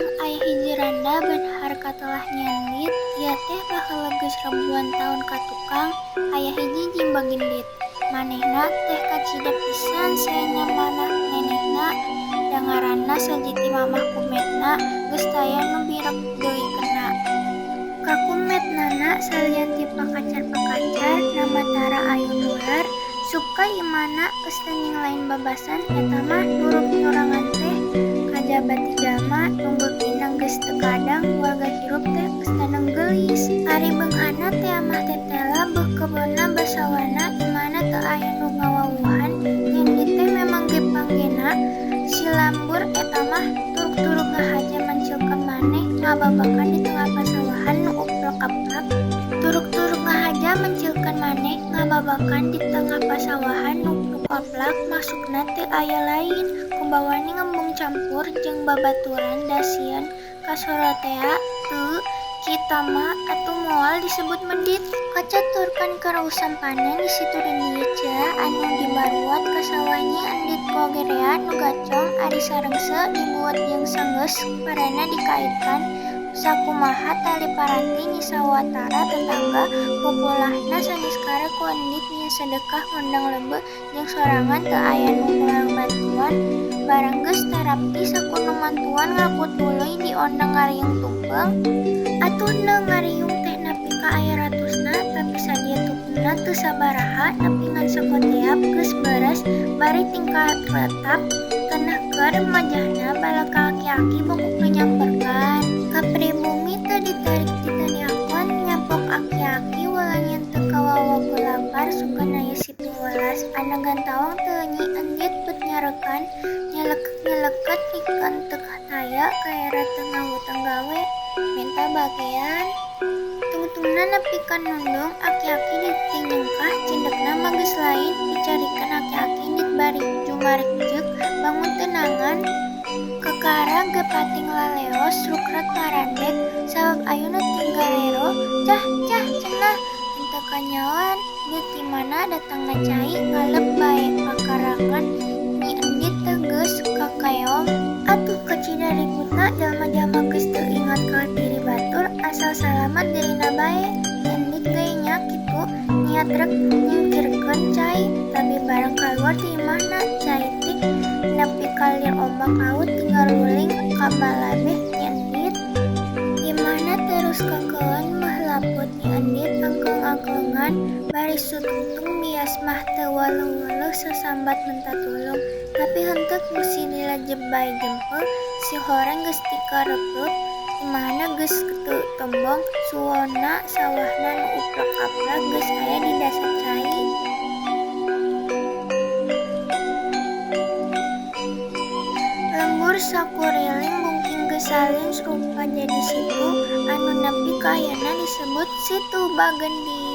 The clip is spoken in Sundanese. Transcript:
Tukang aya hiji randa benhar katelah Nyi Endit, ieu teh baheula geus ribuan taun ka tukang aya hiji jeung bagendit. Manehna teh kacida pisan saena manah nenehna, da ngaranna sajiti mamah kumetna geus taya nu birek deui kena. Kakumetnana salian ti pakacar-pakacar nama tara ayun nular, sup ka imahna geus teuing lain babasan eta mah nurup nyorangan teh kajaba ti jalma nu beukina geus teu kadang warga hirup teh geus taneng geulis. Ari beungharna teh amah tetela beuh kebonna basawana imahna teu aya nu ngawawuhan. Nyi Endit teh memang ge panggena si lambur eta mah turuk-turuk ngahaja mencilkeun maneh ngababakan di tengah pasawahan nu uplak-aplak. Turuk-turuk ngahaja mencilkeun maneh ngababakan di tengah pasawahan nu uplak-aplak maksudna teu aya lain kubawani ngembung campur jeung babaturan da sieun kasorotea teu kita mah atuh moal disebut medit. Kacaturkan keur usum panen di Situ Dindieu anu dibaruat ka sawah Nyi Endit gogorea nu gacong ari sareungse dibuat jeung sanggeus parena dikaitkan sakumaha tali paranti Nyi sawatara tetangga pupulahna saniskara ku Endit nyieun sedekah ngondang leubeuh jeung sorangan teu aya nu moal bantuan barang geus tarapti sakuno mantuan ngaku tuluy diondang ngariung tumpeng. Atuh neung ngariung teh nepi ka aya ratusna tapi sadia tumpengna teu sabaraha nepi ngan sakoteap geus beres bari tingkah retap kenehkeun majahna balaka aki-aki bongkokna nyamperkeun. Ka pribumi teu ditarik ti tadiakon nyapok aki-aki walangian teu kawawa ku lapar sugan aya si piwelas andagan tawang teu Nyi Endit bet nyarekan nyelekek-nyeleket pikeun teu taya kaera teu ngahutang gawe menta bagean. Tungtungna nepi ka nundung aki-aki ditinyengkah cindekna mah geus lain dicarikan aki-aki indit bari jumarekjeuk bangun teu nangan kakara ge pating laleos rukrek ngarandek sabab ayuna tinggalero cah cah cenah henteu kanyaoan deut ti mana datangna cai ngalep bae pakarangan Nyi Endit teh geus kakaeom. Atuh kacida ributna jalma-jalma geus teu ingat ka diri batur asal salamat dirina bae. Nyi Endit ge nya kitu niat rek nyingkirkeun cai tapi barang kaluar ti imahna cai teh nepi ka lir ombak laut tinggal luling ka balabeh Nyi Endit. Imahna terus kakeun mah laput Nyi Endit angkeung-angkeungan bari sutungtung bias mah teu waleuh-waleuh sasambat menta tulung tapi henteu musi dilajeb bae jempe si horeng geus tikareupleup imahna geus teu tembong suona sawahna nu uplak-aplak geus aya di dasar cai. Lembur sakuriling bungking geus salin rupa jadi situ anu nepi ka ayeuna disebut Situ Bagendit.